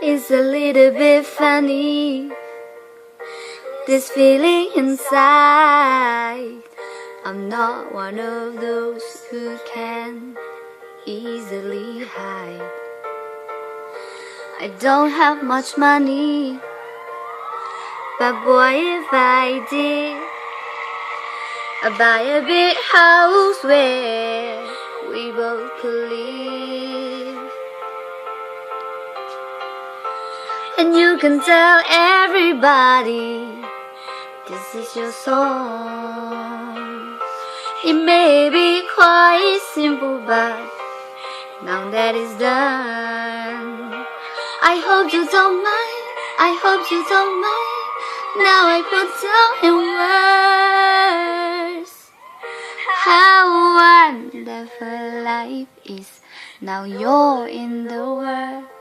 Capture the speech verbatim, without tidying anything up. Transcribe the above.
It's a little bit funny, this feeling inside. I'm not one of those who can easily hide. I don't have much money, but boy, if I did, I'd buy a big house where we both could live. And you can tell everybody this is your song. It may be quite simple, but now that it's done, I hope you don't mind. I hope you don't mind. Now I put down in words how wonderful life is. Now you're in the world.